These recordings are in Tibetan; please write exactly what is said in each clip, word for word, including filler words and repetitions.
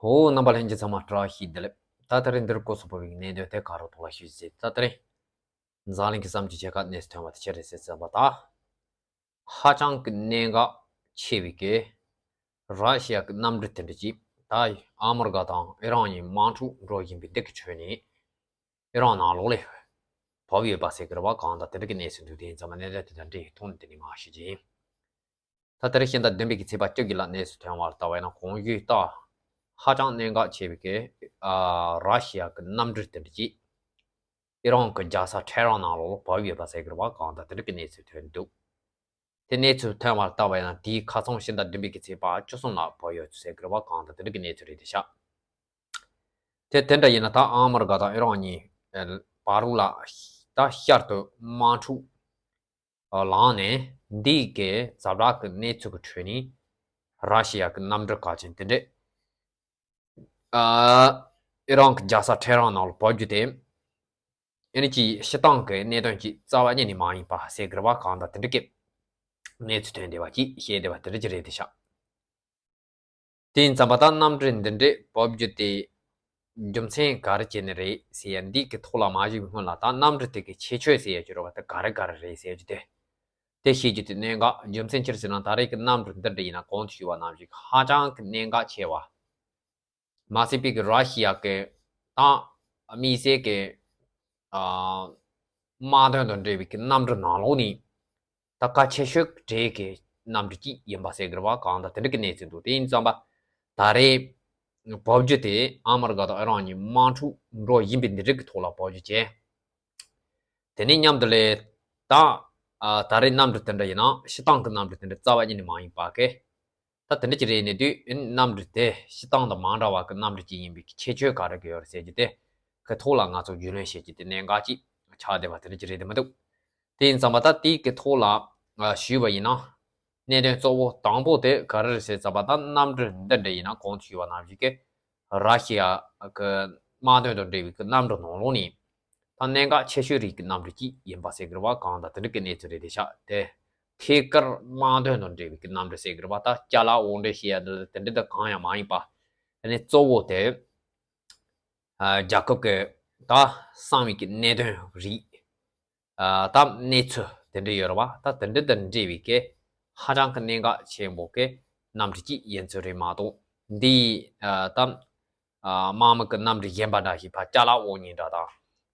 ཧོ། རྣམ་པ་ལྷན་རྒྱས་ཚང་མ་བཀྲ་ཤིས་བདེ་ལེགས། ད་ད་རེས་འདིར་སྐོར་སོགས་པའི་གནད་དོན་དེ་ག་རུ་ཐོག་ལ་ཞུས་ཟེར། ད་ད་རེས་འཛམ་གླིང་གི་བསམ་གྱིས་བྱེད་ཁ་གནས་སུ་ཐོན་པ་དེ་ཆེ་རེད་ཟེར་བསམ་པ་ད། ཧ་ཅང་གི་གནད་འགག་ཆེ་བའི་གི་ར་ཤི་ཡ་གི་གནམ་གྲུ་དེ་འདྲ་ཅིག་ད་ཨ་མི་རི་ཀ་དང་ཨི་རན་གཉིས་དམག་འཁྲུག་འགྲོ་བཞིན་པའི་འདི་གི་ཁྲོད་ནས་ཨི་རན་ནང་ལོགས་ལ་བབས་ཡོད་པ་ཟེར་གི་རེད་བ། གང་ལྟར་དེ་འདྲ་གི་གནས་ཚུལ་འདུག་དེ་ཡིན་ཙང་མ་གནད་དོན་དེ་དང་འབྲེལ་ཐོག་ནས་དེ་ནས་མར་ཞུ་རྒྱུ་ཡིན། ད་ལྟ་རེ་ཤིང་རྟ་བདུན་པའི་གི་ཚེས་པ་བཅུ་གི་ལ་གནས་སུ་ཐོན་བར་ལྟ་བས་ན་གོང་ཞུས་ལྟར་ཧ་ཅང་གནད་འགག་ཆེ་བའི་གི་ཨ་ར་ཤི་ཡ་གི་གནམ་གྲུ་དེ་འདྲ་ཅིག་ཨི་རན་གི་རྒྱལ་ས་ཐེ་རན་ནང་ལོགས་ལ་བབས་ཡོད་པ་ཟེར་གི་རེད་བ། གང་ལྟར་དེ་འདྲ་གི་གནས་ཚུལ་ཐོན་འདུག་དེ་གནས་ཚུལ་ཐོན་བར་ལྟ་བས་ན་དེའི་ཁ་སང་ཕྱི་ཟླ་བདུན་པའི་གི་ཚེས་པ་བཅུ་གསུམ་ལ་བབས་ཡོད་ཟེར་གི་རེད་བ། གང་ལྟར་དེ་འདྲ་གི་གནས་ཚུལ་རེད་དེ་ཤག་དེ་དེ་འདྲ་ཡིན་ན་ད་ཨ་མི་རི་ཀ་དང་ཨི་རན་གཉིས་བར་ལ་ད་ཤར་དུ་དམག་འཁྲུག་ལངས་ནས་འདི་གའི་ཛ་དྲག་གི་གནས་ཚུལ་གྱི་ཁྲོད་ནས་ར་ཤི་ཡ་གི་གནམ་གྲུ་གལ་ཆེན་དེ་འདྲས་ཨ་ཨི་རན་གྱི་རྒྱལ་ས་ཐེ་རན་ནང་ལ་བབས་རྒྱུ་དེ་ཨ་ནི་ཅིག་སྤྱིར་བཏང་གི་གནད་དོན་ཅིག་རྩ་བ་ཉིད་ནས་མ་ཡིན་པ་ཟེར་གི་རེད་བ། གང་ལྟར་དེ་འདྲ་གི་གནས་ཚུལ་ཐོན་བསྡད་པ་ཅིག་བཤད་བསྡད་པ་དེ་འདྲ་ཅིག་རེད་དེ་ཤག་དེ་ཡིན་ཙམ་པ་ད་གནམ་གྲུ་འདི་འདྲས་བབས་རྒྱུ་དེ་རྒྱུ་མཚན་ག་རེ་བྱས་ནས་རེད་ཟེར་ཡ་འདི་གི་ཐོག་ལ་མ་ཞུགས་སྔོན་ལ་ད་གནམ་གྲུ་དེ་གི་ཁྱད་ཆོས་ཟེར་ཡ་ཅིག་ཡོད་རེད་བ། དེ་ག་རེ་ག་རེ་རེད་ཟེར་རྒྱུ་དེ། དེ་ཤེས་རྒྱུ་དེ་གནད་འགག་རྒྱུ་མཚན་ཅི་རེད་ཟེར་ན་ད་རེས་ཀྱི་གནམ་གྲུ་འདི་འདྲ་ཡིན་ན་གོང་དུ་ཞུས་པ་ནང་བཞིན་ཧ་ཅང་གི་གནད་འགག་ཆེ་བ། མ་ཟད་པའི་གི་ར་ཤི་ཡ་གི་དང་དམིགས་བསལ་གི་ཨ་དམག་དོན་དང་འབྲེལ་བའི་གི་གནམ་གྲུ་ནང་ལོགས་ནས་ད་གལ་ཆེ་ཤོས་གྲས་ཀྱི་གནམ་གྲུ་གཅིག་ཡིན་པ་ཟེར་གི་རེད་བ། གང་ལྟར་དེ་འདྲ་གི་གནས་ཚུལ་འདུག་དེ་ཡིན་ཙམ་པ་ད་རེས་བབས་རྒྱུ་དེ་ཨ་མི་རི་ཀ་དང་ཨི་རན་གཉིས་དམག་འཁྲུག་འགྲོ་བཞིན་པའི་འདི་འདྲ་གི་ཐོག་ལ་བབས་རྒྱུ་བྱས། དེ་ནས་མཉམ་དུ་ལས་ད་ཨ་ད་རེས་གནམ་གྲུ་དེ་འདྲ་ཡིན་ན་སྤྱིར་བཏང་གི་གནམ་གྲུ་དེ་འདྲ་རྩ་བ་ཉིད་ནས་མ་ཡིན་པ་གི། ད་དེ་འདྲ་ཅིག་རེད་ནས་དུས་ཨིན་གནམ་གྲུ་དེ་སྤྱིར་བཏང་དང་མ་འདྲ་བ་གི་གནམ་གྲུ་ཅིག་ཡིན་པའི་ཁྱད་ཆོས་ག་རེ་གི་ཡོད་རེད་ཟེར་རྒྱུ་དེ་གི་ཐོག་ལ་ང་ཚོ་རྒྱུས་ལོན་བྱེད་རྒྱུ་དེ་གནད་འགག་ཅིག་ཆགས་བསྡད་པ་དེ་འདྲ་ཅིག་རེད་དེ་མི་འདུག་དེ་ཡིན་ཙང་མ་ད་དེའི་གི་ཐོག་ལ་ཞུས་པ་ཡིན་ན། གནད་དོན་གཙོ་བོ་དང་པོ་དེ་ག་རེ་རེད་ཟེར་ཙམ་པ་ད་གནམ་གྲུ་འདི་འདྲ་ཡིན་ན་གོང་དུ་ཞུས་པ་ནང་བཞིན་གི་ར་ཤི་ཡ་གི་དམག་དོན་དང་འབྲེལ་བའི་གི་གནམ་གྲུ་ནང་ལོགས་ནས་ད་གནད་འགག་ཆེ་ཤོས་རིགས་ཀྱི་གནམ་གྲུ་གཅིག་ཡིན་པ་ཟེར་གི་རེད་བ། གང་ལྟར་དེ་འདྲ་གི་གནས་ཚུལ་རེད་དེ་ཤག་དེ་ཐད་ཀར་དམག་དོན་དང་འབྲེལ་བའི་གི་གནམ་གྲུ་ཟེར་གི་རེད་བ། ད་ཅ་ལག་དབོར་འདྲེན་བྱེད་ཡ་དེ་དེ་འདྲ་ད་གང་ཡང་མ་ཡིན་པ། དེ་ནས་གཙོ་བོ་དེ་རྒྱལ་ཁབ་ཀྱི་ད་གསང་བའི་གི་གནད་དོན་རིགས། ད་གནས་ཚུལ་དེ་འདྲ་ཡོད་རེད་བ། ད་དེ་འདྲ་དང་འབྲེལ་བའི་གི་ཧ་ཅང་གི་གནད་འགག་ཆེན་པོ་གི་གནམ་གྲུ་གཅིག་ཡིན་ཚུལ་རེད་མ་གཏོགས། འདི་ད་དམག་མི་གི་གནམ་གྲུ་གཞན་པ་འདྲ་ཞིག་ཕར་ཅ་ལག་དབོར་མཁན་འདྲ་དང་།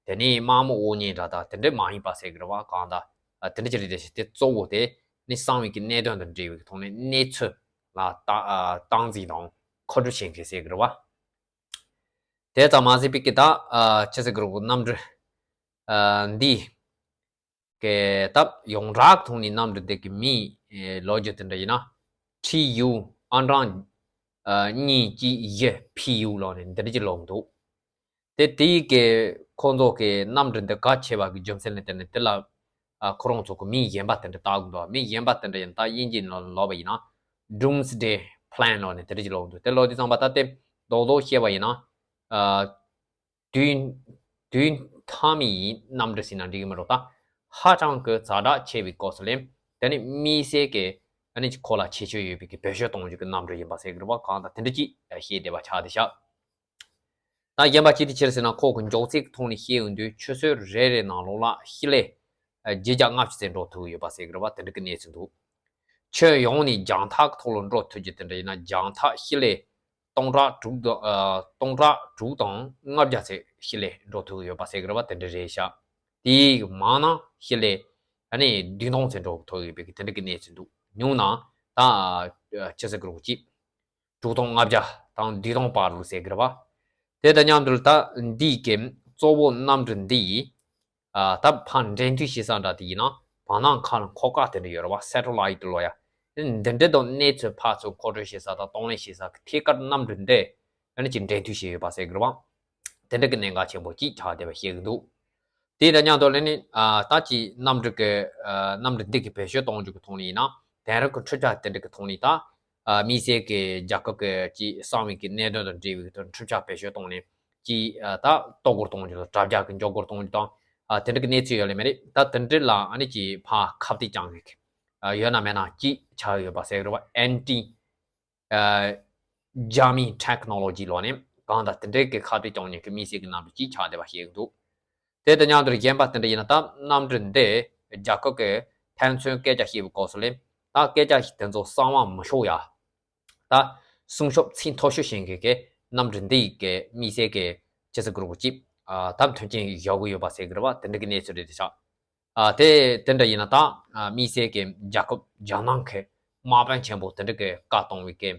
དེ་ནས་དམག་མི་དབོར་མཁན་འདྲ་དང་དེ་འདྲ་མ་ཡིན་པ་ཟེར་གི་རེད་བ། གང་ལྟར་དེ་འདྲ་ཅིག་རེད་དེ་ཤི་དེ་གཙོ་བོ་དེ་ནི་གསང་བའི་གི་གནད་དོན་དང་འབྲེལ་བའི་གི་ཐོག་ནས་གནས་ཚུལ་ལ་སྟངས་འཛིན་དང་མཁོ་སྤྲོད་བྱེད་མཁན་ཟེར་གི་རེད་བ། དེ་ཙམ་མ་ཟད་པའི་གི་ད་ཨ་ཆི་ཟེར་གི་རེད་གོ། གནམ་གྲུ་ཨ་འདི་གི་ད་ཡོངས་གྲགས་ཐོག་ནས་གནམ་གྲུ་འདི་གི་མིང་ཨེ་ལབ་རྒྱུ་དེ་འདྲ་ཡིན་ན་ཊི་ཡུ་ཨང་གྲངས་ཨ་གཉིས་གཅིག་བཞི་ཕི་ཡུ་ལབ་ནས་འདི་འདྲ་ཅིག་ལབ་འདུག་དེ་དེའི་གི་ཁོང་ཚོ་གི་གནམ་གྲུ་འདི་གལ་ཆེ་བ་གི་རྒྱུ་མཚན་ལ་བརྟེན་ནས་དེ་ལ་ཨ་ཁོ་རང་ཚོ་གི་མིང་གཞན་པ་དེ་འདྲ་བཏགས་གི་འདུག་མིང་གཞན་པ་དེ་འདྲ་ཡིན་ད་དབྱིན་ཇིའི་ནང་ལབ་པ་ཡིན་ན་Doomsday Plane ལབ་ནས་དེ་འདྲ་ཅིག་ལབ་འདུག་དེ་ལབ་དུས་ཙམ་པ་ད་དེ་རྡོག་རྡོག་བཤད་པ་ཡིན་ན་ཨ་དུས་དུས་མཐའ་མའི་གནམ་གྲུ་ཟེར་ན་འགྲིག་གི་མི་འདུག་ད་ཧ་ཅང་གི་ཛ་དྲག་ཆེ་བའི་སྐབས་སུ་ལ་དེ་ནི་དམིགས་བསལ་གི་ཨ་ནི་ཁོ་ལ་ཁྱད་ཆོས་ཡོད་པའི་གི་བེད་སྤྱོད་གཏོང་རྒྱུ་གི་གནམ་གྲུ་ཡིན་པ་ཟེར་གི་རེད་བ། གང་ལྟར་དེ་འདྲ་ཅིག་བཤད་བསྡད་པ་ཆགས་བསྡད་ཤག་ད་གཞན་པ་ཅི་སྟེ་ཕྱིར་ཟེར་ན་ཁོ་གི་མགྱོགས་ཚད་ཀྱི་ཐོག་ནས་བཤད་ཡོང་དུས་ཆུ་ཚོད་རེ་རེ་ནང་ལོགས་ལ་ཤི་ལེ་བརྒྱད་བརྒྱ་ལྔ་བཅུ་ཙམ་འགྲོ་ཐུབ་ཡོད་པ་ཟེར་གི་རེད་བ། དེ་འདྲ་གི་གནས་ཚུལ་འདུག་ཁྱོན་ཡོངས་ནས་རྒྱང་ཐག་གི་ཐོག་ལ་འགྲོ་ཐུབ་རྒྱུ་དེ་འདྲ་ཡིན་ན་རྒྱང་ཐག་ཤི་ལེ་སྟོང་ཕྲག་དྲུག་དང་ཨ་སྟོང་ཕྲག་དྲུག་དང་ལྔ་བརྒྱ་ཙམ་ཤི་ལེ་འགྲོ་ཐུབ་ཡོད་པ་ཟེར་གི་རེད་བ། དེ་འདྲ་རེད་ཤག་དེའི་མང་ན་ཤི་ལེ་ཨ་ནི་བདུན་སྟོང་ཙམ་འགྲོ་ཐུབ་ཡོད་པའི་གི་དེ་འདྲ་གི་གནས་ཚུལ་འདུག་ཉུང་ན་ད་ཨ་ཆི་ཟེར་གི་རེད་གོ་ཅིག་དྲུག་སྟོང་ལྔ་བརྒྱ་དང་བདུན་སྟོང་བར་དུ་ཟེར་གི་རེད་བ། དེ་དང་མཉམ་དུ་ད་འདིའི་གི་གཙོ་བོ་གནམ་གྲུ་འདི་ཡིས་ཨ་ད་ཕར་འབྲེལ་མཐུད་བྱེད་ས་འདྲ་དེ་ཡིན་ན་བར་སྣང་ཁ་ལ་འཁོར་སྐར་དེ་འདྲ་ཡོད་རེད་བ། སེ་ཊི་ལའིཊ་ལོ་ཡ། འདི་འདྲ་དང་གནས་ཚུལ་ཕར་ཚུར་མཁོ་སྤྲོད་བྱེད་ས་དང་གཏོང་ལེན་བྱེད་ས་གི་ཐད་ཀར་གནམ་གྲུ་འདི་ཨ་ནི་ཅིག་འབྲེལ་མཐུད་བྱས་ཡོད་པ་ཟེར་གི་རེད་བ། དེ་འདྲ་གི་གནད་འགག་ཆེན་པོ་ཅིག་ཆགས་བསྡད་པ་ཤེས་གི་འདུག་དེ་དང་མཉམ་དུ་ལས་ནི་ཨ་ད་ཅིག་གནམ་གྲུ་གི་ཨ་གནམ་གྲུ་འདི་གི་བེད་སྤྱོད་གཏོང་རྒྱུ་གི་ཐོག་ནས་ཡིན་ན་དེང་རབས་ཀྱི་འཕྲུལ་ཆས་དེ་འདྲ་གི་ཐོག་ནས་ད་ཨ་དམིགས་བསལ་གི་རྒྱལ་ཁབ་ཀྱི་ཅིག་གསང་བའི་གི་གནད་དོན་དང་འབྲེལ་བའི་གི་འཕྲུལ་ཆས་བེད་སྤྱོད་གཏོང་ནས་ཅིག་ཨ་ད་གཏོར་རྒོལ་གཏོང་རྒྱུ་དང་དྲ་རྒྱ་གི་མགྱོགས་རྒོལ་གཏོང་རྒྱུ་དང་ཨ་དེ་འདྲ་གི་གནས་ཚུལ་ཡོད་ལེ་མ་རེད། ད་དེ་འདྲ་ལ་ཨ་ནི་ཅིག་ཕར་ཁ་གཏད་བཅག་མཁན་གི་ཨ་ཡོད་ན་མེད་ན་ཅིག་ཆགས་ཡོད་པ་ཟེར་གི་རེད་བ། ཨན་ཊི་ཨ་ རྒྱ་མིའི་ཊེག་ནོ་ལོ་ཇི་ལོག་ནས་གང་ལྟར་དེ་འདྲའི་གི་ཁ་གཏད་གཏོང་མཁན་གྱི་དམིགས་བསལ་གྱི་གནམ་གྲུ་གཅིག་ཆགས་བསྡད་པ་ཤེས་ཀྱི་འདུག་དེ་དང་མཉམ་དུ་གཞན་པ་དེ་འདྲ་ཡིན་ན། ད་གནམ་གྲུ་འདི་རྒྱལ་ཁབ་ཀྱི་ཕན་ཚུན་སྐད་ཆ་བཤད་པའི་སྐབས་སུ་ལས། ད་སྐད་ཆ་དེ་ཚོ་གསང་བ་མི་ཤོར་ཡ། ད་སྲུང་སྐྱོབ་ཚད་མཐོ་ཤོས་བྱེད་མཁན་གྱི་གནམ་གྲུ་འདི་ཡི་གི་དམིགས་བསལ་གྱི་ཅི་ཟེར་དགོས་རེད་གོ། ཅིག་ཨ་ད་མཐུན་རྐྱེན་བཞག་གི་ཡོད་པ་ཟེར་གྱི་རེད་བ། དེ་འདྲ་གི་གནས་ཚུལ་རེད་དེ་ཆགས། ཨ་དེ་དེ་འདྲ་ཡིན་ན། ད་ཨ་དམིགས་བསལ་གྱི་རྒྱལ་ཁབ་རྒྱལ་ནང་གི་དམག་དཔོན་ཆེན་པོ་དེ་འདྲ་གི་བཀའ་གཏོང་བའི་གི་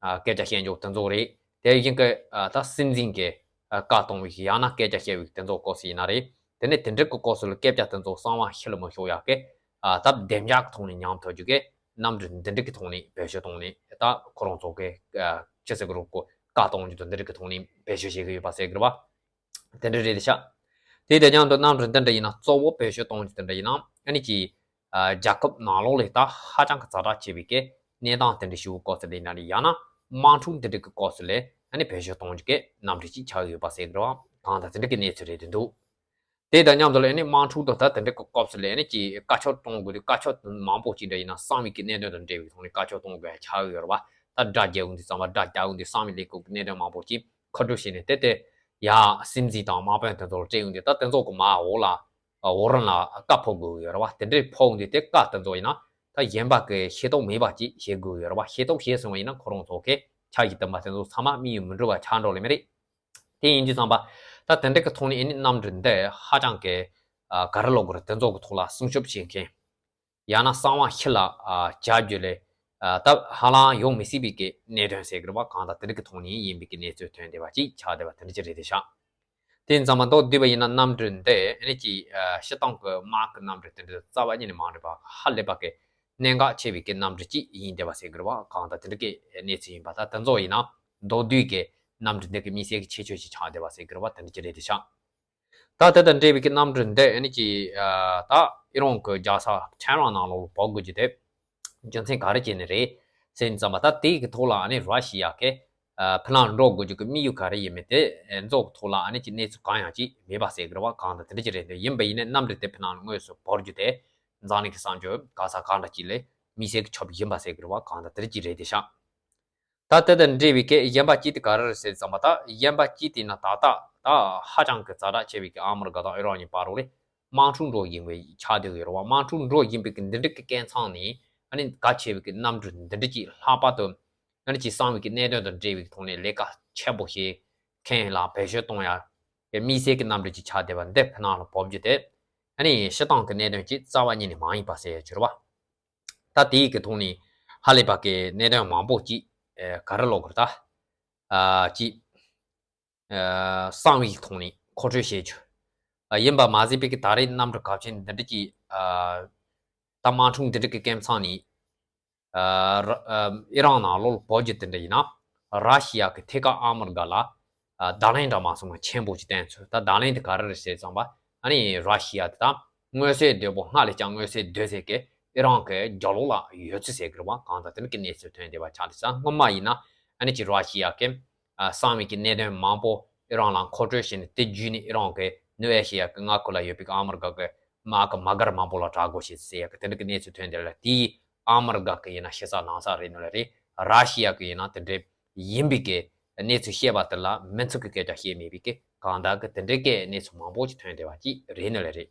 ཨ་སྐད་ཆ་བཤད་རྒྱུ་དེ་ཚོ་རེད། དེ་བཞིན་གྱི་ཨ་ད་སྲིད་འཛིན་གྱི་ཨ་བཀའ་གཏོང་བའི་གི་ཡང་ན་སྐད་ཆ་བཤད་པའི་དེ་ཚོ་སྐབས་སུ་ཡིན་ན་རེད། དེ་ནས་དེ་འདྲ་གི་སྐབས་སུ་ལ་སྐད་ཆ་དེ་ཚོ་གསང་བ་ཕྱི་ལ་མི་ཤོར་ཡག་གི་ཨ་ད་བདེ་འཇགས་ཀྱི་ཐོག་ནས་ཉམས་ཐག་རྒྱུ་གི་གནམ་གྲུ་འདི་འདྲ་གི་ཐོག་ནས་བེད་སྤྱོད་གཏོང་ནས། ད་ཁོ་རང་ཚོ་གི་ཨ་ཅི་ཟེར་དགོས་རེད་གོ། བཀའ་གཏོང་རྒྱུ་དང་འདི་འདྲ་གི་ཐོག་ནས་བེད་སྤྱོད་བྱེད་ཀྱི་ཡོད་པ་ཟེར་གྱི་རེད་བ། དེ་འདྲ་རེད་དེ་ཤག་དེ་དང་མཉམ་དུ་གནམ་གྲུ་འདི་འདྲ་ཡིན་ན། གཙོ་བོ་བེད་སྤྱོད་གཏོང་རྒྱུ་དེ་འདྲ་ཡིན་ན། ཨ་ནི་ཅིག་ཨ་རྒྱལ་ཁབ་ནང་ལོགས་ལ་ད་ཧ་ཅང་གི་ཛ་དྲག་ཆེ་བའི་གི་གནས་སྟངས་དེ་འདྲ་ཞིག་སྐབས་སུ་ལ་ཡིན་ན་རེད། ཡང་ན་དམག་འཁྲུག་འདི་འདྲ་གི་སྐབས་སུ་ལ་ཨ་ནི་བེད་སྤྱོད་གཏོང་རྒྱུ་གི་གནམ་གྲུ་ཅིག་ཆགས་ཡོད་པ་ཟེར་གྱི་རེད་བ། གང་ལྟར་དེ་འདྲ་གི་གནས་ཚུལ་རེད་དེ་འདུག་དེ་དང་མཉམ་དུ་ལ་ཨ་ནི་དམག་འཁྲུག་དང་ད་དེ་འདྲ་གི་སྐབས་སུ་ལ་ཨ་ནི་ཅིག་བཀའ་ཆོས་གཏོང་དགོས་དུས། བཀའ་ཆོས་མང་པོ་ཅིག་འདྲ་ཡིན་ན་གསང་བའི་གི་གནད་དོན་དང་འབྲེལ་བའི་ཐོག་ནས་བཀའ་ཆོས་གཏོང་དགོས་ཡ་ཆགས་ཡོད་རེད་བ། ད་དགྲ་རྒྱག་ཡོང་དུས་ཙམ་པ་དགྲ་རྒྱག་ཡོང་དུས་གསང་བའི་ལས་ཁུངས་ཀྱི་གནད་དོན་མང་པོ་ཅིག་མཁོ་སྤྲོད་བྱས་ནས། དེ་དེ་ཡ་སྲིད་འཛིན་དང་དམག་དཔོན་དེ་ཚོ་ལ་སྤྲད་ཡོང་དུས། ད་དེ་ཚོ་གི་མར་འོག་ལ་འོག་རིམ་ལ་བཀའ་ཕབ་དགོས་ཡོད་རེད་བ། དེ་འདྲའི་ཕབ་ཡོང་དུས་དེ་བཀའ་དེ་ཚོ་ཡིན་ན་ད་གཞན་པ་གི་ཤེས་རྟོགས་མེད་པ་ཅིག་བྱེད་དགོས་ཡོད་རེད་བ། ཤེས་རྟོགས་བྱས་སོང་བ་ཡིན་ན་ཁོ་རང་ཚོ་གི་ཆ་ཞིག་བཏོན་པ་དེ་ཚོ་ཚང་མ་དམིགས་ཡུལ་མི་འགྲུབ་པ་ཆགས་འགྲོ་ལེ་མི་རེད། དེ་ཡིན་དུས་ཙམ་པ་ད་དེ་འདྲ་གི་ཐོག་ནས་ཨ་ནི་གནམ་གྲུ་འདི་ཧ་ཅང་གི་ཨ་ག་རེ་ལབ་དགོས་རེད། དེ་ཚོ་གི་ཐོག་ལ་སྲུང་སྐྱོབ་བྱེད་མཁན། ཡང་ན་གསང་བ་ཕྱི་ལ་ཨ་བྱ་རྒྱུ་ལས་ཨ་ད་ཧ་ལམ་ཡོང་མི་སྲིད་པའི་གི་གནད་དོན་ཟེར་གྱི་རེད་བ། གང་ལྟར་དེ་འདྲ་གི་ཐོག་ནས་ཡིན་པའི་གི་གནས་ཚུལ་ཐོན་བསྡད་པ་ཅིག་ཆགས་བསྡད་པ་དེ་འདྲ་ཅིག་རེད་དེ་ཤག་དེ་ཡིན་ཙམ་པ་མདོར་བསྡུས་པ་ཡིན་ན། གནམ་གྲུ་འདི་ཨ་ནི་ཅིག་ཨ་སྤྱིར་བཏང་གི་དམག་གི་གནམ་གྲུ་དེ་འདྲ་རྩ་བ་ཉིད་ནས་མ་རེད་པ། ཧ་ལས་པ་གི་གནད་འགག་ཆེ་བའི་གི་གནམ་གྲུ་ཅིག་ཡིན་བསྡད་པ་ཟེར་གྱི་རེད་བ། གང་ལྟར་དེ་འདྲ་གི་གནས་ཚུལ་ཡིན་པ། ད་དེ་ཚོ་ཡིན་ན་མདོར་བསྡུས་གི་གནམ་གྲུ་འདི་གི་དམིགས་བསལ་གྱི་ཁྱད་ཆོས་ཤིག་ཆགས་བསྡད་པ་ཟེར་གྱི་རེད་བ། དེ་འདྲ་ཅིག་རེད་དེ་ཤག་ད་དེ་དང་འབྲེལ་བའི་གི་གནམ་གྲུ་འདི་ཨ་ནི་ཅིག་ཨ་ད་ཨི་རན་གྱི་རྒྱལ་ས་ཊེ་ཧ་རན་ནང་ལོགས་ལ་འབབ་དགོས་རྒྱུ་དེ་རྒྱུ་མཚན་ག་རེ་བྱས་ནས་རེད་ཟེར་ཙམ་པ། ད་དེ་གི་ཐོག་ལ་ཨ་ནི་ར་ཤི་ཡ་གི་ཨ་ཕི་ནང་འགྲོ་དགོས་རྒྱུ་གི་དམིགས་ཡུལ་ག་རེ་ཡིན་མིན་དེ་ཨ་ཚོ་གི་ཐོག་ལ་ཨ་ནི་ཅིག་གནས་ཚུལ་གང་ཡང་ཅིག་མེད་པ་ཟེར་གི་རེད་བ། གང་ལྟར་དེ་འདྲ་ཅིག་རེད་འདུག་ཡིན་པ་ཡིན་ནའི་གནམ་གྲུ་དེ་ཕི་ནང་ལ་དངོས་སུ་འབབ་རྒྱུ་དེ་འཛམ་གླིང་གི་གསར་འགྱུར་ག་ས་གང་འདྲ་ཅིག་ལ་དམིགས་བསལ་གྱི་ཁྱབ་ཡིན་པ་ཟེར་གི་རེད་བ། གང་ལྟར་དེ་འདྲ་ཅིག་རེད་དེ་ཤག་ད་དེ་དང་འབྲེལ་བའི་གི་གཞན་པ་གཅིག་དེ་ག་རེ་རེད་ཟེར་ཙམ་པ། ད་གཞན་པ་གཅིག་དེ་ན་ད་ལྟ་ད་ཧ་ཅང་གི་ཛ་དྲག་ཆེ་བའི་གི་ཨ་མི་རི་ཀ་དང་ཨི་རན་གཉིས་བར་ལ་དམག་འཁྲུག་འགྲོ་བཞིན་པའི་ཆགས་བསྡད་ཡོད་རེད་བ། དམག་འཁྲུག་འགྲོ་བཞིན་པའི་གི་འདི་འདྲ་གི་སྐབས་མཚམས་ནས་ཨ་ནི་གལ་ཆེ་བའི་གི་གནམ་གྲུ་འདི་འདྲ་ཅིག་ལྷག་པར་དུ་ཨ་ནི་ཅིག་གསང་བའི་གི་གནད་དོན་དང་འབྲེལ་བའི་གི་ཐོག་ནས་ལས་ཀ་ཆེན་པོ་བྱེད་མཁན་ལ་བེད་སྤྱོད་གཏོང་ཡ་གི་དམིགས་བསལ་གི་གནམ་གྲུ་ཅིག་ཆགས་བསྡད་པ་འདི་ཕི་ནང་ལ་འབབ་རྒྱུ་དེ་ཨ་ནི་སྤྱིར་བཏང་གི་གནད་དོན་ཅིག་རྩ་བ་ཉིད་ནས་མ་ཡིན་པ་ཟེར་ཡ་ཅིག་རེད་བ། ད་དེའི་གི་ཐོག་ནས་ཧ་ལས་པ་གི་གནད་དོན་མང་པོ་ཅིག་ཨེ་ག་རེ་ལབ་དགོས་རེད། ད་ཨ་ཅིག་ཨ་གསང་བའི་ཐོག་ནས་མཁོ་སྤྲོད་བྱེད་རྒྱུ་ཨ་ཡིན་པ་མ་ཟད་པའི་གི་ད་རེས་གནམ་གྲུ་གལ་ཆེན་འདི་འདྲ་ཅིག་ཨ་ད་དམག་འཁྲུག་འདི་འདྲ་གི་སྐབས་མཚམས་ནས་ཨ་ར་ཨ་ཨི་རན་ནང་ལོགས་ལ་འབབ་རྒྱུ་དེ་འདྲ་ཡིན་ན། ར་ཤི་ཡ་གི་ཐད་ཀར་ཨ་མི་རི་ཀ་ལ་ཨ་བརྡ་ལན་འདྲ་མ་སོང་བ་ཆེན་པོ་ཅིག་བསྟན་ཚུལ། ད་བརྡ་ལན་དེ་ག་རེ་རེད་ཟེར་ཙམ་པ། ཨ་ནི་ར་ཤི་ཡ་དེ་ད་མངོན་གསལ་དོད་པོ་སྔར་ལས་ཀྱང་མངོན་གསལ་དོད་ཟེར་གི་ཨི་རན་གི་རྒྱབ་ལོགས་ལ་ཡོད་ཚུལ་ཟེར་གི་རེད་བ། གང་ལྟར་དེ་འདྲ་གི་གནས་ཚུལ་ཐོན་བསྡད་པ་ཆགས་འདུག་ས། སྔོན་མ་ཡིན་ན་ཨ་ནི་ཅིག་ར་ཤི་ཡ་གི་ཨ་གསང་བའི་གི་གནད་དོན་མང་པོ་ཨི་རན་ལ་མཁོ་སྤྲོད་བྱས་ནས། དེ་བརྒྱུད་ནས་ཨི་རན་གི་ནུབ་ཨེ་ཤེ་ཡ་གི་མངའ་ཁུལ་ལ་ཡོད་པའི་གི་ཨ་མི་རི་ཀ་གི་དམག་གི་མ་རྒར་མང་པོ་ལ་དྲག་རྒོལ་བྱས་ཟེར་ཡ་གི་དེ་འདྲ་གི་གནས་ཚུལ་ཐོན་བསྡད་ལ། དེའི་ཨ་མི་རི་ཀ་གི་ཡིན་ན་ཞེ་ས་ལངས་ས་རེད་ནོ་ལེ་རེད། ར་ཤི་ཡ་གི་ཡིན་ན་དེ་འདྲ་ཡིན་པའི་གི་གནས་ཚུལ་བཤད་པ་དེ་ལ་མི་ཚུགས་ཀྱི་སྐད་ཆ་བཤད་མེད་པའི་གི་གང་ལྟར་གི་དེ་འདྲའི་གི་གནས་ཚུལ་མང་པོ་ཞིག་ཐོན་བསྡད་པ་ཅིག་རེད་ནི་ལེ་རེད།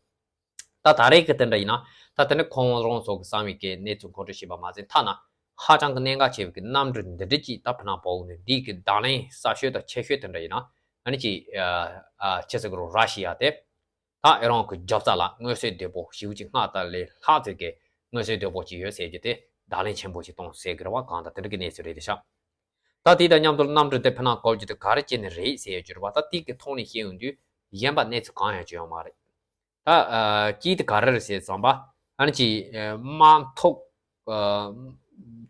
ད་ད་རེས་ཀྱི་དེ་འདྲ་ཡིན་ན། ད་དེ་ནི་ཁོང་རང་ཚོ་གི་གསང་བའི་གི་གནས་ཚུལ་མཁོ་སྤྲོད་བྱས་པ་མ་ཟད། ཐ་ན་ཧ་ཅང་གི་གནད་འགག་ཆེ་བའི་གི་གནམ་གྲུ་འདི་འདྲ་ཅིག་ད་ཕི་ནང་བབས་ནས་འདི་གི་བརྡ་ལན་གསར་ཤོས་དང་ཆེ་ཤོས་དེ་འདྲ་ཡིན་ན། ཨ་ནི་ཅིག་ཨ་ཨ་ཅི་ཟེར་གི་རོ། ར་ཤི་ཡ་དེ་ད་ཨི་རན་གི་རྒྱབ་རྩ་ལ་མངོན་གསལ་དོད་པོ་ཞེ་པོ་ཅིག་སྔར་དང་ལས་ལྷག་ཙམ་གི་མངོན་གསལ་དོད་པོ་ཅིག་ཡོད་ཟེར་རྒྱུ་དེ་བརྡ་ལན་ཆེན་པོ་ཅིག་གཏོང་ཟེར་གི་རེད་བ། གང་ལྟར་དེ་འདྲ་གི་གནས་ཚུལ་རེད་དེ་ཤག་ད་དེ་དང་མཉམ་དུ་གནམ་གྲུ་དེ་ཕི་ནང་བབས་རྒྱུ་དེ་ག་རེ་བྱས་ནས་རེད་ཟེར་ཡོད་རྒྱུ་རེད་བ། ད་དེ་གི་ཐོག་ནས་བཤད་ཡོང་དུས་གཞན་པ་གནས་ཚུལ་གང་ཡང་བྱུང་ཡོད་མ་རེད། ད་ཨ་གཅིག་དེ་ག་རེ་རེད་ཟེར་ཙམ་པ། ཨ་ནི་ཅིག་ཨ་དམག་འཐབ་ཨ་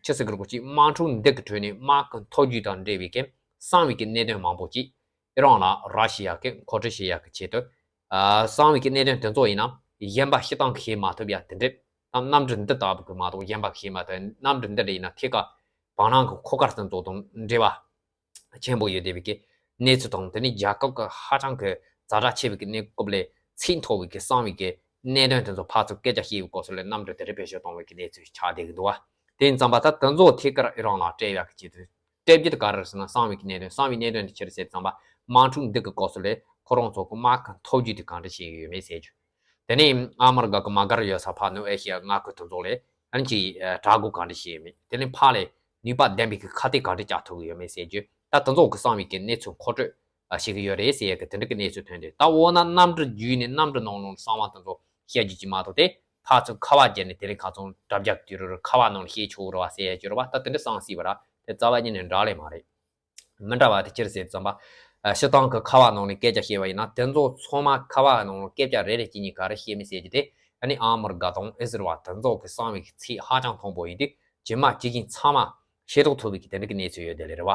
ཅི་ཟེར་གི་རེད་གོ། ཅིག་དམག་འཁྲུག་འདི་གི་ཁྲོད་ནས་དམག་གི་འཐབ་ཇུས་དང་འབྲེལ་བའི་གི་གསང་བའི་གི་གནད་དོན་མང་པོ་ཅིག་ཨི་རན་ལ་ར་ཤི་ཡ་གི་མཁོ་སྤྲོད་བྱེད་ཡག་གི་ཆེད་དུ། ཨ་གསང་བའི་གི་གནད་དོན་དེ་ཚོ་ཡིན་ན་གཞན་པ་སྤྱིར་བཏང་གི་བྱེད་མ་ཐུབ་ཡ་དེ་འདྲ། ད་གནམ་གྲུ་འདི་ལྟ་བུ་གི་མ་གཏོགས་གཞན་པ་གི་བྱེད་མ་ཐུབ། གནམ་གྲུ་འདི་འདྲ་ཡིན་ན་ཐད་ཀར་བར་སྣང་གི་འཁོར་སྐར་སྣ་ཚོགས་དང་འབྲེལ་བ་ཆེན་པོ་ཡོད་བསྡད་པའི་གི་གནས་ཚུལ་དང་། དེ་ནི་རྒྱལ་ཁབ་ཀྱི་ཧ་ཅང་གི་ཛ་དྲག་ཆེ་བའི་གི་གནས་སྐབས་ལ་ཚད་མཐོ་བའི་གི་གསང་བའི་གི་གནད་དོན་དེ་ཚོ་ཕར་ཚུར་སྐད་ཆ་བཤད་པའི་སྐབས་སུ་ལ་གནམ་གྲུ་དེ་འདྲ་བེད་སྤྱོད་གཏོང་བའི་གི་གནས་ཚུལ་ཆགས་བསྡད་ཀྱི་འདུག་བ། དེ་ཡིན་ཙམ་པ་ད་དེ་ཚོ་ཐད་ཀར་ཨི་རན་ལ་སྤྲད་ཡག་གི་ཆེད་དུ་ སྤྲད་རྒྱུ་དེ་ག་རེ་རེད་ཟེར་ན། གསང་བའི་གི་གནད་དོན། གསང་བའི་གནད་དོན་དེ་ཅི་རེད་ཟེར་དུས་ཙམ་པ། དམག་འཁྲུག་འདི་གི་སྐབས་སུ་ལས་ཁོ་རང་ཚོ་གི་དམག་གི་མཐོ་རྒྱུགས་དེ་གང་འདྲ་བྱས་ཡོད་མེད་ཟེར་རྒྱུ། དེ་ནས་ཨ་མི་རི་ཀ་གི་མ་གར་ཡོད་ས་ཕར་ནུབ་ཨེ་ཤི་ཡ་མངའ་ཁུལ་དེ་ཚོ་ལས་ཨ་ནི་ཅིག་དྲག་རྒོལ་གང་འདྲ་བྱས་ཡོད་མེད། དེ་ནས་ཕར་ལས་ནུས་པ་ལྡན་པའི་གི་ཁ་གཏད་གང་འདྲ་བཅག་ཐུབ་ཀྱི་ཡོད་མེད་ཟེར་རྒྱུ། ད་དེ་ཚོ་གི་གསང་བའི་གི་གནས་ཚུལ་མཁོ་སྤྲོད་བྱེད་ཀྱི་ཡོད་རེད་ཟེར་ཡ་གི་དེ་འདྲ་གི་གནས་ཚུལ་ཐོན་ཏེ། ད་འོ་ན་གནམ་གྲུ་བརྒྱུད་ནས་གནམ་གྲུ་ནང་ལོགས་གསང་བ་དེ་ཚོ་བཤད་རྒྱུ་ཅིག་མ་གཏོགས། དེ་ཕར་ཚུར་ཁ་པར་བརྒྱབ་ནས་དེ་རིང་ཁ་སང་དྲ་རྒྱ་གི་དུས་རུ་ཁ་པར་ནང་ལ་བཤད་ཆོག་རེད་བ་ཟེར་ཡ་ཅིག་རེད་བ། ད་དེ་འདྲ་གསང་སྲིད་པ་ར། དེ་རྩ་བ་ཉིད་ནས་འདྲ་ལས་མ་རེད། མི་འདྲ་བ་དེ་ཅི་རེད་ཟེར་དུས་ཙམ་པ། ཨ། སྤྱིར་བཏང་གི་ཁ་པར་ནང་ནས་སྐད་ཆ་བཤད་པ་ཡིན་ན། དེ་ཚོ་ཚང་མ་ཁ་པར་ནང་ལ་སྐད་ཆ་རེ་རེ་གཅིག་གཉིས་ག་རེ་བཤད་མིན་ཟེར་རྒྱུ་དེ། ཨ་ནི་ཨ་མི་རི་ཀ་དང་ཨི་ཟི་རལ་བ་དེ་ཚོ་གི་གསང་བའི་ཚད་ཧ་ཅང་མཐོན་པོ་ཡིན་དུས། རྗེས་མ་ཇི་བཞིན་ཚང་མ་ཤེས་རྟོགས་ཐུབ་པའི་གི་དེ་འདྲ་གི་གནས་ཚུལ་ཡོད་དེ་ལས་རེད་བ།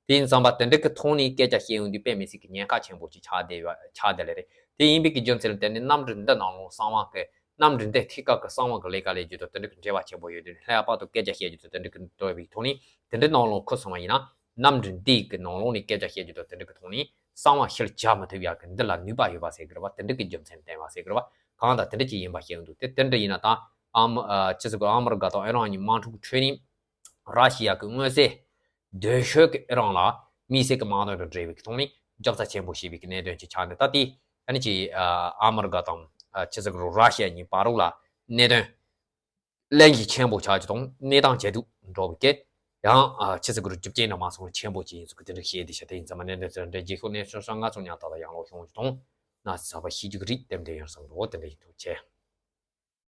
དེ་ཡིན་ཙམ་པ་དེ་འདྲ་གི་ཐོག་ནས་སྐད་ཆ་བཤད་ཡོང་དུས་དཔེ་མི་སྲིད་གི་ཉེན་ཁ་ཆེན་པོ་ཅིག་ཆགས་བསྡད་ཡོད། ཆགས་བསྡད་ལས་རེད། དེ་ཡིན་པའི་གི་རྒྱུ་མཚན་ལ་བརྟེན་ནས་གནམ་གྲུ་འདི་ནང་ལོགས་གསང་བ་གི། གནམ་གྲུ་འདི་ཐད་ཀར་གི་གསང་བ་གི་ལས་ཀ་ལས་རྒྱུ་དང་དེ་འདྲ་གི་འབྲེལ་བ་ཆེན་པོ་ཡོད་དུས། ལྷག་པར་དུ་སྐད་ཆ་བཤད་རྒྱུ་དང་དེ་འདྲ་གི་འགྲོ་བའི་ཐོག་ནས་དེ་འདྲའི་ནང་ལོགས་ཁུར་སོང་བ་ཡིན་ན། གནམ་གྲུ་འདི་གི་ནང་ལོགས་ནས་སྐད་ཆ་བཤད་རྒྱུ་དང་དེ་འདྲ་གི་ཐོག་ནས་གསང་བ་ཕྱིར་རྒྱག་མི་ཐུབ་ཡག་གི་འདི་ལ་ནུས་པ་ཡོད་པ་ཟེར་གི་རེད་བ། དེ་འདྲ་གི་རྒྱུ་མཚན་བསྟན་པ་ཟེར་གི་རེད་བ། གང་ལྟར་དེ་འདྲ་ཅིག་ཡིན་པ་ཤེས་ཀྱི་འདུག་དེ་དེ་འདྲ་ཡིན་ན་ད་ཨ་མི། ཨ། ཅི་ཟེར་དགོས། ཨ་མི་རི་ཀ་དང་ཨི་རན་གཉིས་དམག་འཁྲུག་ཁྲོད་ནས་ར་ཤི་ཡ་གི་མངོན་གསལ་དོད་ཤོས་ཀྱི་ཨི་རན་ལ་དམིགས་བསལ་གྱི་དམག་དོན་དང་འབྲེལ་བའི་ཐོག་ནས་རྒྱབ་རྩ་ཆེན་པོ་བྱས་པའི་གནད་དོན་ཅིག་ཆགས་ནས། ད་དེ་ཨ་ནི་ཅིག་ཨ་མི་རི་ཀ་དང་། ཨ། ཅི་ཟེར་དགོས། ར་ཤི་ཡ་གཉིས་བར་རོགས་ལ་གནད་དོན་གླེང་གཞི་ཆེན་པོ་ཆགས་རྒྱུ་དང་། གནས་སྟངས་ཇེ་སྡུག་འགྲོ་བའི་སྐད། ཡང་ཨ་ཅི་ཟེར་དགོས། རྒྱུ་རྐྱེན་འདྲ་མ་སོང་ཆེན་པོ་ཅིག་ཡིན་ཚུལ་གྱི་དེ་འདྲ་བཤད་བསྡད་ཤག་དེ་ཡིན་ཙང་མ་གནད་དོན་དེ་འདྲ་རྗེས་ཤོག་གནས་ཚུལ་སང་ང་ཚོ་ཉག་ཐག་ལ་ཡང་ལོག་ཤོང་རྒྱུ་དང་། ན་ཚ་བ་ཤི་རྒྱུ་གི་རིགས་ཏན་ཏན་ཡོང་བསམ་འདུག་དེ་འདྲ་ཡིན་འདུག་ཅེས།